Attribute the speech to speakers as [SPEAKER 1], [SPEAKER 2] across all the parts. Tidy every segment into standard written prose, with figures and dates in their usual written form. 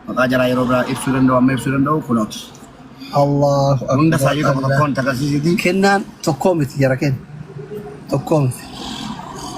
[SPEAKER 1] Maqaa jaraa yeroo biraa ibsuu danda'u amma ibsuu danda'u kunooti.
[SPEAKER 2] Allahu
[SPEAKER 1] Hunda
[SPEAKER 2] akbar.
[SPEAKER 1] isaayyuu tokko tokkoon tagarsiisiiti.
[SPEAKER 2] Kennaan tokkoo miti jara kenna. Tokkoo miti.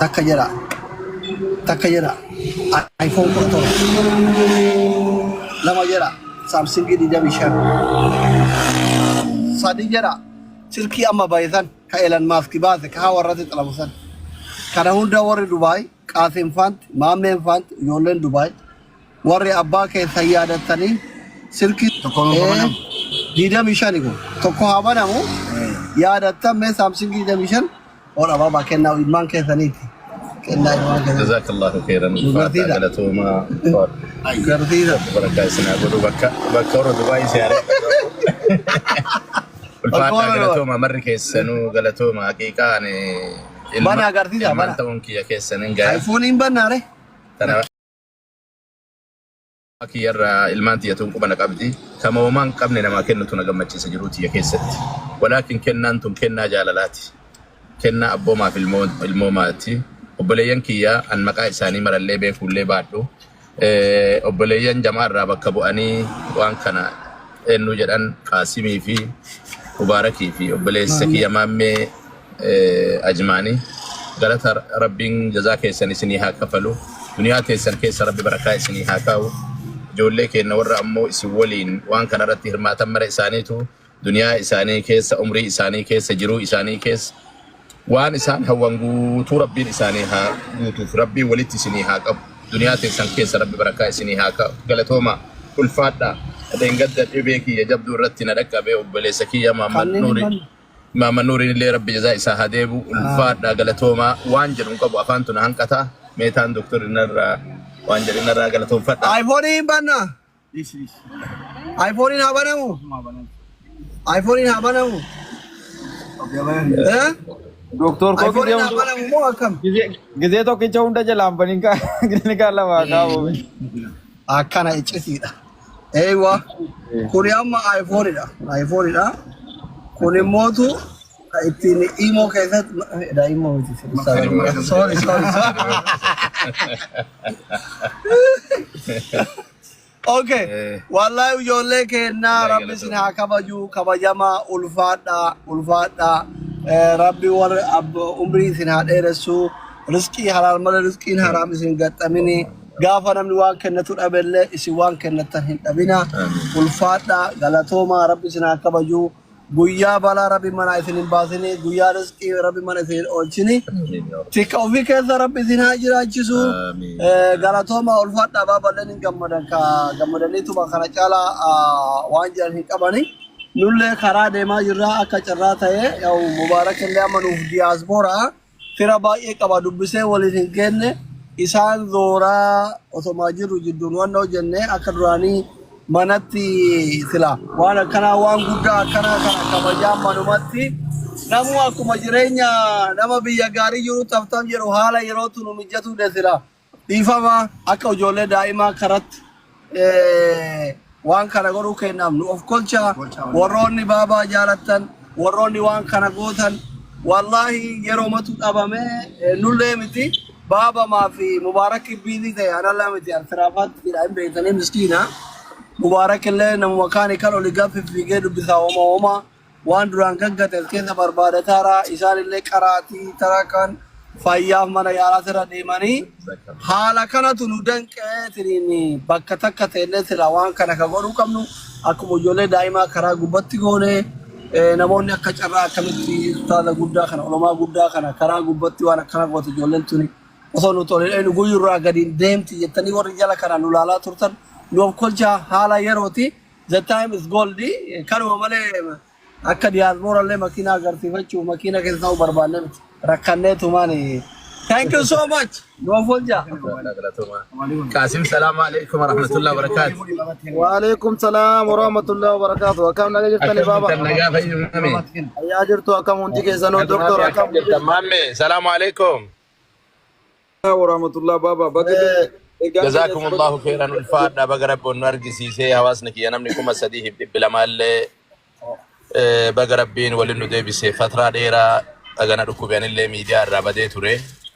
[SPEAKER 2] Takka jedha. Takka jedha. iPhone 17. Lama jedha. Samsung 25. Sadi jedha. Silkii amma bahe san ka Elon Musk baase ka hawarratti xalamu san. Kana hunda warri Dubaay, Qaasim faanti, Maammeen faanti, ijoolleen Dubaay warri abbaa keessan yaadattanii silkii
[SPEAKER 1] Tokko nuuf haa banamu.
[SPEAKER 2] 25 kun tokko haa banamu yaadattan mee Samsung 25 ol abaabaa kennaa ilmaan keessaniiti. Kennaa ilmaan keessaniiti.
[SPEAKER 3] Jazakallahu khairan ulfaadhaa
[SPEAKER 2] Gartiidha.
[SPEAKER 3] galatoomaa.
[SPEAKER 2] Gartiidha.
[SPEAKER 3] Barakaa isin haa godhu bakka bakka warra Dubaay si haa
[SPEAKER 2] Bakka
[SPEAKER 3] Ulfaadhaa
[SPEAKER 2] warra Dubaay.
[SPEAKER 3] galatoomaa marri keessanuu galatoomaa haqiiqaan ilma
[SPEAKER 2] Bana agarsiisa
[SPEAKER 3] ilmaan
[SPEAKER 2] bana.
[SPEAKER 3] ta'uun kiyya keessan hin gaya.
[SPEAKER 2] iPhone hin bannaare.
[SPEAKER 3] Tana kiyyarraa ilmaan tiyyatuun quba na qabdi. Kama homaa hin qabne namaa kennutu na gammachiisa jiruu tiyya keessatti. Walaakin kennaan tun kennaa jaalalaati. Kennaa abboomaaf ilmoomaati. Obboleeyyan kiyyaa an maqaa isaanii marallee beekuullee baadhu. Obboleeyyan jamaa irraa bakka bu'anii waan kana eenyu jedhan Qaasimii fi Mubaarakii fi obboleessa kiyya Maammee Ajmaanii. Galata Rabbiin jazaa keessan isinii haa kafalu. Duniyaa teessan keessa Rabbi barakaa isinii haa kaa'u. Ijoollee keenna warra ammoo isin waliin waan kana irratti hirmaatan mara isaaniitu duniyaa isaanii keessa, umrii isaanii keessa, jiruu isaanii keessa waan isaan hawwan guutuu Rabbiin isaanii haa guutuuf. Rabbiin walitti isinii haa qabu. Duniyaa teessan keessa Rabbi barakaa isinii haa kaa'u. Galatoomaa. Ulfaadhaa. Dheengadda dhibee kiyya jabduu irratti na dhaqqabe obboleessa kiyya Mahammad
[SPEAKER 2] Kanneen hin
[SPEAKER 3] Nuuri.
[SPEAKER 2] banne.
[SPEAKER 3] Mahammad Nuuriin illee Rabbi jazaa isaa haa deebu. Ulfaadhaa galatoomaa. Waan jedhu hin qabu afaan tuna hanqata. Meetaan doktorri narraa waan jedhu narraa galatoonfadha.
[SPEAKER 2] iPhone hin banna.
[SPEAKER 1] Dhiisi dhiisi.
[SPEAKER 2] iPhone haa banamu. iPhone haa banamu. Eh?
[SPEAKER 4] Doktor koo
[SPEAKER 2] iPhone
[SPEAKER 4] gizee
[SPEAKER 2] haa
[SPEAKER 4] hunda
[SPEAKER 2] banamu moo akkam?
[SPEAKER 4] gizee tokkicha hunda jalaan banin kilinika lama kaa'u.
[SPEAKER 2] Akkana iccitiidha. Eeywa. Kuni amma iPhone dha. iPhone dha. Kun immootu ka ittiin imo keessatti dha imo miti. Sorry, sorry, sorry. Okay. Wallahi ijoollee keenyaa Rabbi isin haa kabaju kabajamaa ulfaadhaa ulfaadhaa. Rabbi warra umrii isin haa dheeressu. Rizqii halaal malee rizqiin haraam isin gaxxamini. Gaafa namni waan kennatu dhabellee isin waan kennattan hin dhabina. Ulfaadhaa galatoomaa Rabbi isin haa kabaju. Guyyaa balaa Rabbi mana isin hin baasini. Guyyaa rizqii Rabbi mana isin hin oolchini. Tika ofii keessa Rabbi isin haa jiraachisu.
[SPEAKER 3] Amiin.
[SPEAKER 2] Galatooma ulfaadhaa baaballeen hin gammadan ka gammadaniituma kana caalaa waan jiran hin qabani. Nullee karaa deemaa jirra akka carraa ta'e yaa'u Mubaarak illee amma nuuf diyaaspooraa fira baay'ee qaba dubbisee waliin hin kenne isaan zooraa osomaa jirru jidduun waan hojjenne akka duraanii manatti sila waan akkanaa waan guddaa akkanaa kana kabajaa manumatti namuu akkuma jireenya nama biyya gaarii jiru taftam jedhu haala yerootu nu mijatuu de sila dhiifama akka ijoollee daa'imaa karatti waan kana godhuu kennaaf nu of kolcha. Warroonni baabaa jaalattan, warroonni waan kana gootan, wallaahi yeroo matu dhabame nullee miti baabamaa fi Mubaarak biizii ta'e anallee miti alsiraafaatti hin beektanii miskiina. Mubaarak illee namuma kaani kan oli gaffi fiigee dubbisaa homa homa waan duraan gaggate as keessa barbaadataara isaan illee qaraatii taraa kan fayyaaf mana yaalaa irra deemanii haala kanatu nu danqee tiriin bakka takka ta'ellee sila waan kana ka godhuu qabnu akkuma ijoollee daa'imaa karaa gubbatti goone namoonni akka carraa akkamitti ustaaza guddaa kana ulamaa guddaa kana karaa gubbatti waan akkana goote ijoolleen tuni osoo nu tole nu guyyurraa gadi hin deemti jettanii warri jala kana nu laalaa turtan nu of kolchaa haala yerooti. The time is gold. Kanuma malee akka diyaaspoora illee makiinaa agarsiifachuuf makiina keessa ta'uu barbaanne miti. Rakkannee tumaan. Thank you so much. Nu of olchaa.
[SPEAKER 3] Qaasim salaamu alaikum warahmatullahi wabarakatuh.
[SPEAKER 4] Waalaikum salaam warahmatullahi wabarakatuh. Akkam naga jirtani
[SPEAKER 3] Akkam
[SPEAKER 4] baaba?
[SPEAKER 3] jirtan nagaa fayyumame?
[SPEAKER 4] Ayyaa jirtu akkam hundi keessanuu doktor
[SPEAKER 3] Akkam
[SPEAKER 4] akkam
[SPEAKER 3] jirtan maamme? Salaamu alaikum.
[SPEAKER 4] Warahmatullah baaba baga egaan
[SPEAKER 3] Jazakumullahu khairan ulfaadha baga rabbi nu argisiisee hawaasni kiyya namni 3200 illee baga rabbiin waliin nu deebise fatraa dheeraa dhagana dhukkubanillee miidiyaa irraa badee ture.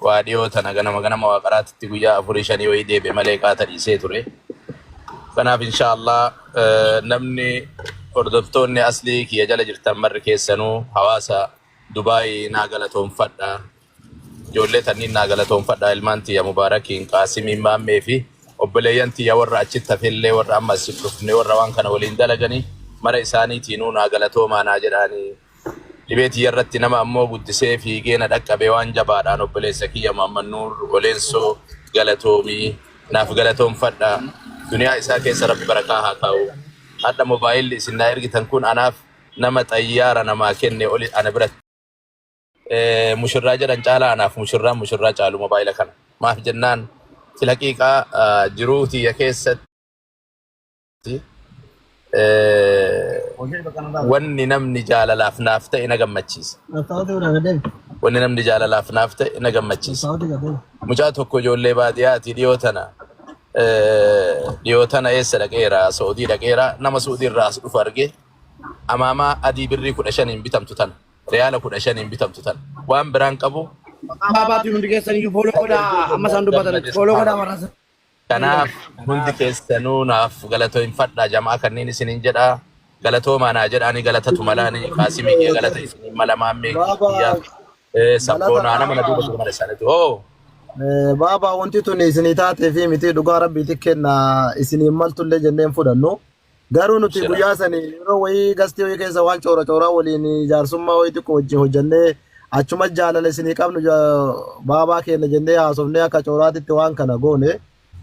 [SPEAKER 3] Waa dhiyoo tana ganama ganama waaqaraatitti guyyaa afurii shanii wayii deebi'e malee qaata dhiisee ture. Kanaaf inshaallah namni hordoftoonni aslii kiyya jala jirtan marri keessanuu hawaasa Dubaay naa galatoonfadha. Ijoollee tanniin naa galatoonfadha. Ilmaan tiyya Mubaarakiin, Qaasimiin, Maammee fi obboleeyyan tiyya warra achitti hafellee warra amma asitti dhufne warra waan kana waliin dalaganii mara isaaniitiinuu naa galatoomaa naa jedhaanii. Dhibee tiyya irratti nama ammoo guddisee fiigee na dhaqqabe waan jabaadhaan obboleessa kiyya Muhammad Nuur Oleensoo galatoomii naaf galatoonfadha. Duniyaa isaa keessa Rabbi barakaa haa kaa'u. Hadha mobaayilli isin naa ergitan kun anaaf nama xayyaara namaa kenne oli ana biratti. Mushirraa jedhan caalaa anaaf mushirraan mushirraa caalu mobaayila kana. Maaf jennaan filaqiiqaa jiruu tiyya keessatti wanni namni jaalalaaf naaf ta'e na gammachiisa. Wanni namni jaalalaaf naaf ta'e na gammachiisa. Mucaa tokko ijoollee baadiyyaati dhiyoo tana dhiyoo tana eessa dhaqeera Saudii dhaqeera nama Saudii irraa as dhufu arge amaamaa adii birrii 15n bitamtu tana riyaala 15n bitamtu tana waan biraan qabu.
[SPEAKER 1] Maqaa baabaatiin hundi keessan iyyuu follow godhaa amma isaan dubbatan follow godhaa warra.
[SPEAKER 3] Kanaaf hundi keessanuu naaf galatoonfadha jamaa kanneen isiniin jedha. Galatoomaa naa jedhaanii galatatu malaani Qaasimii kiyya galata isiniin mala maammee
[SPEAKER 5] Baaba
[SPEAKER 3] kiyya
[SPEAKER 5] galata
[SPEAKER 3] sabboonaa nama na duuba jiru mara isaaniitu. Oo
[SPEAKER 5] Baaba wanti tun isinii taatee fi miti dhugaa rabbiiti kenna isiniin maltullee jenneen fudhannu. Garuu nuti
[SPEAKER 3] Shira.
[SPEAKER 5] guyyaa sani yeroo wayii gastii wayii keessa waan coora cooraa waliin jaarsummaa wayii xiqqoo wajjin hojjannee achuma jaalala isinii qabnu baabaa keenya jennee haasofnee akka cooraatitti waan kana goone.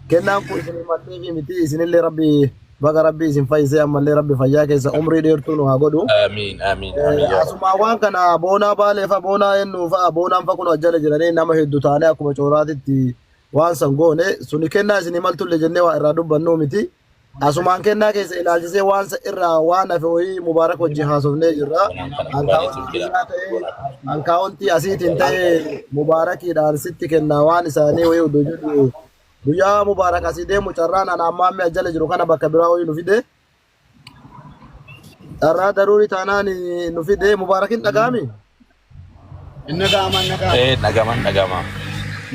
[SPEAKER 5] Kennaan kun isinii maltee fi miti isinillee rabbi baga rabbi isin fayyisee ammallee rabbi fayyaa keessa umrii dheertuu nu haa godhu.
[SPEAKER 3] Amiin amiin amiin yaa Rabbi.
[SPEAKER 5] Asumaa waan kana boonaa baalee fa boonaa ennuu fa'a boonaan fa kun ajjala jedhanii nama hedduu taanee akkuma cooraatitti waan san goone suni kennaa isinii maltullee jennee waa irraa dubbannuu miti. Asumaan kennaa keessa ilaalchisee waan irraa waan hafe wayii Mubaarak wajjin haasofnee jirra.
[SPEAKER 3] Bonaan kana quraaniitu
[SPEAKER 5] Ankaawontii
[SPEAKER 3] jira.
[SPEAKER 5] biyyaa ta'ee ankaawontii asiitiin ta'ee Mubaarakiidhaan sitti kennaa waan isaanii wayii oduu jedhu guyyaa Mubaarak asii deemu carraan ana ammaa ammi ajjala jiru kana bakka biraa wayii nu fide. Carraa daruurii taanaan nu fide Mubaarakin dhaga'ami.
[SPEAKER 1] Inni dhaga'ama inni dhaga'ama.
[SPEAKER 3] Dhagama dhagama.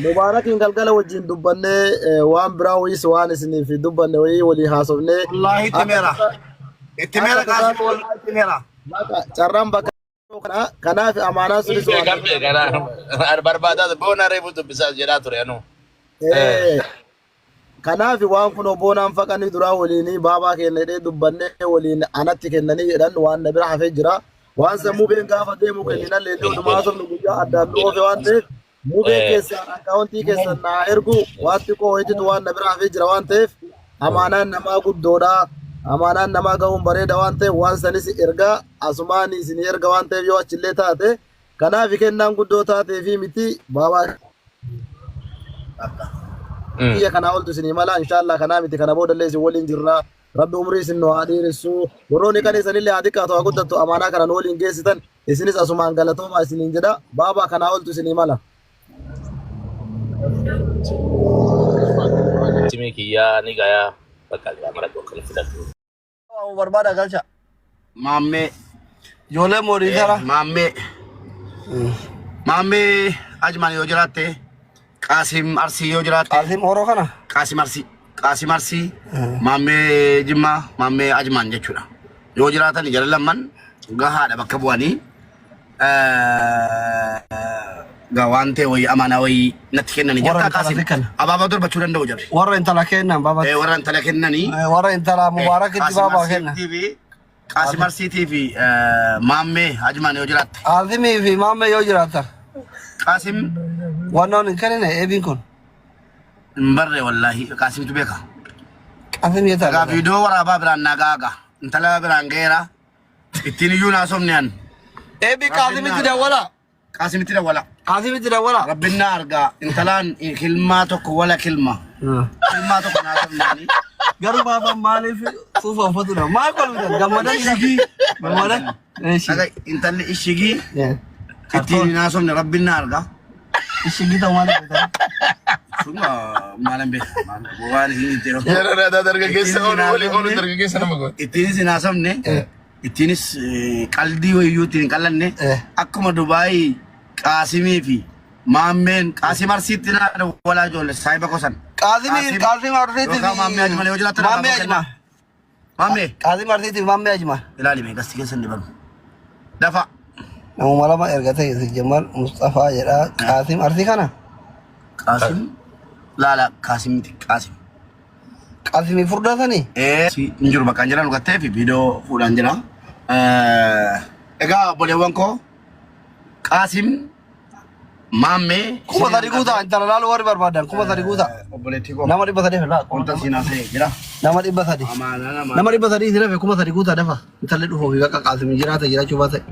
[SPEAKER 5] Mubaarakiin galgala wajjin dubbannee waan biraa wayiis waan isiniif dubbanne wayii walii haasofnee
[SPEAKER 1] Wallaahi itti
[SPEAKER 5] akka
[SPEAKER 1] meera. Itti meera
[SPEAKER 5] akka tasaa
[SPEAKER 1] Qaasim wallaahi itti meera.
[SPEAKER 5] Bakka carraan bakka kana kanaaf amaanaa sunis waan
[SPEAKER 3] Beekan beekan barbaadaa boona reefu dubbisaa jedhaa ture anuu.
[SPEAKER 5] Kanaaf waan kun boonaan faqanii duraa waliin baabaa keenya jedhee dubbannee waliin anatti kennanii jedhan waan na bira hafee jira. Waan san mubeen gaafa deemu kenninallee illee oduma haasofnu guyyaa addaan nu oofe waan ta'eef mubee keessaan akkaawuntii keessan naa ergu waan xiqqoo wayititu waan na bira hafee jira waan ta'eef amaanaan namaa guddoodha. Amaanaan namaa ga'uun bareeda waan ta'eef waan sanis ergaa asumaan isinii erga waan ta'eef yoo achillee taate kanaaf kennaan guddoo taatee fi miti baabaa kiyya kanaa oltu isinii mala inshallah kanaa miti kana boodallee isin waliin jirra rabbi umrii isin nu haa dheeressu warroonni kan isinillee haa xiqqaatu haa guddattu amaanaa kana nu waliin geessitan isinis asumaan galatoomaa isiniin jedha baabaa kanaa oltu isinii mala.
[SPEAKER 3] Simii kiyyaa ni gayaa bakka mara kana fidadhu.
[SPEAKER 2] Barbaada galcha.
[SPEAKER 1] Maammee.
[SPEAKER 2] Ijoollee mooriitara.
[SPEAKER 1] Maammee. Maammee Ajmaan yoo jiraatte Qaasim Arsii yoo jiraatte
[SPEAKER 2] Qaasim Horoo kana.
[SPEAKER 1] Qaasim Arsii Qaasim Arsii Maammee Jimmaa Maammee Ajmaan jechuudha. Yoo jiraatan jara lamman gahaadha bakka bu'anii gaa waan ta'e wayii amaanaa wayii natti kennanii
[SPEAKER 2] Warra
[SPEAKER 1] jirtaa
[SPEAKER 2] intala
[SPEAKER 1] Qaasim
[SPEAKER 2] kenna.
[SPEAKER 1] abaabaa darbachuu danda'u jarri.
[SPEAKER 2] Warra intala kennan baabatti.
[SPEAKER 1] Warra intala kennanii
[SPEAKER 2] Warra intala Mubaarakitti
[SPEAKER 1] Qaasim
[SPEAKER 2] baabaa kenna.
[SPEAKER 1] Arsiitii fi Qaasim Arsiitii fi Maammee Ajmaan yoo jiraatte.
[SPEAKER 2] Qaasimii fi Maammee yoo jiraatan.
[SPEAKER 1] Qaasim
[SPEAKER 2] Wannoon hin kennine eebiin kun.
[SPEAKER 1] hin barre wallaahi Qaasimtu beeka.
[SPEAKER 2] Qaasim yoo
[SPEAKER 1] Egaa
[SPEAKER 2] taate.
[SPEAKER 1] viidiyoo waraabaa biraan naa gaaga. Intala biraan ga'eera. Ittiin iyyuu naasofne an.
[SPEAKER 2] Eebii Qaasimitti dawwala.
[SPEAKER 1] Qaasimitti dawwala.
[SPEAKER 2] Qaasimitti dawwala.
[SPEAKER 1] Rabbin naa argaa. Intalaan kilmaa tokko wala kilma. Kilmaa tokko naasofnaani.
[SPEAKER 2] Garuu baabaan maaliif suufa uffatudha? Maal kolfitan? Gammadan
[SPEAKER 1] Ishigii.
[SPEAKER 2] Gammadan? Eeshi.
[SPEAKER 1] Dhaga intalli ishigii ittiin naasofne rabbin naa argaa.
[SPEAKER 2] Ishigii ta'u maal godhan?
[SPEAKER 1] Suma maalan beeka. Waan hin itti.
[SPEAKER 3] Yeroo aadaa dargaggeessa oolu walii oolu dargaggeessa nama goota.
[SPEAKER 1] Ittiinis hin haasofne. Ittiinis qaldii wayiyyuu ittiin hin qallanne. Akkuma Dubaayii Qaasimii fi Maammeen Qaasim Arsiitti naa dawwalaa ijoollee saayiba kosan.
[SPEAKER 2] Qaasim Qaasim Arsiitii
[SPEAKER 1] Yookaan Maammee Ajmal yoo jiraatan
[SPEAKER 2] Maammee Ajmal.
[SPEAKER 1] Maammee
[SPEAKER 2] Qaasim Arsiitii Maammee Ajmal.
[SPEAKER 1] ilaali mee gasti keessa hin dhibamu. Dafa.
[SPEAKER 2] Namuma lama erga ta'e Jamal Mustafaa jedha. Qaasim Arsii kana.
[SPEAKER 1] Qaasim laala Qaasim miti Qaasim.
[SPEAKER 2] Qaasimii furdaa sanii.
[SPEAKER 1] Ee hin jiru bakka hin jiran dhugattee fi viidiyoo fuudhaan jira. Egaa obboleewwan koo Qaasim Maammee
[SPEAKER 2] 3000 guutaa intala laaluu warri barbaadan 3000 guutaa.
[SPEAKER 1] Obboleettii koo
[SPEAKER 2] Nama 300 laa.
[SPEAKER 1] wanta siinaa ta'e jira.
[SPEAKER 2] Nama 300.
[SPEAKER 1] Amaanaa namaa.
[SPEAKER 2] Nama 300 isin hafe 3000 guutaa dafa. Intalli dhufuu fi bakka Qaasim jiraata jiraachuu baate.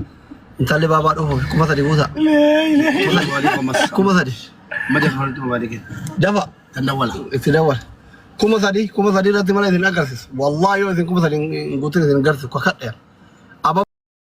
[SPEAKER 2] Intalli baabaa dhufuu fi 3000 guutaa. 3000.
[SPEAKER 1] Maja faltuu barbaade kenna.
[SPEAKER 2] Dafa.
[SPEAKER 1] Kan dawwala.
[SPEAKER 2] Itti dawwala. 3000 3000 irratti mana isin agarsiisu. Wallaahi yoo isin 3000 hin guutin isin agarsiisu kakadheera.